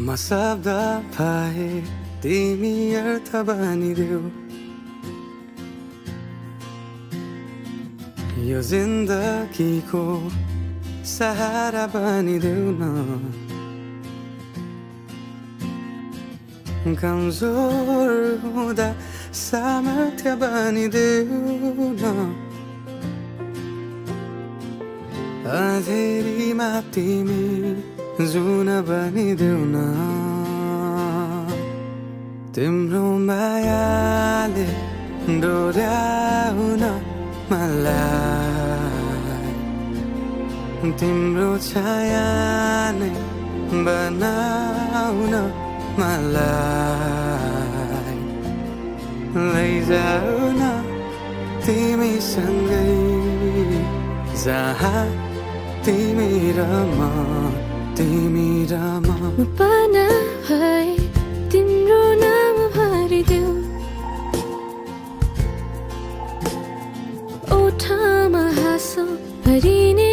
म शब्द पाए तिमी अर्थ बनिदेऊ यो जिन्दगीको सहारा बनिदेऊ न कमजोर हुँदा सामर्थ्य बनिदेऊ न अँधेरीमा तिमी जुन बनिदेऊ न तिम्रो मायाले डोर्याउन मलाई तिम्रो छाया नै बनाउन मलाई लैजाऊ न तिमीसँगै जहाँ तिमी र म पाना भए तिम्रो नाम भरिदेऊ ओठमा हाँसो भरिने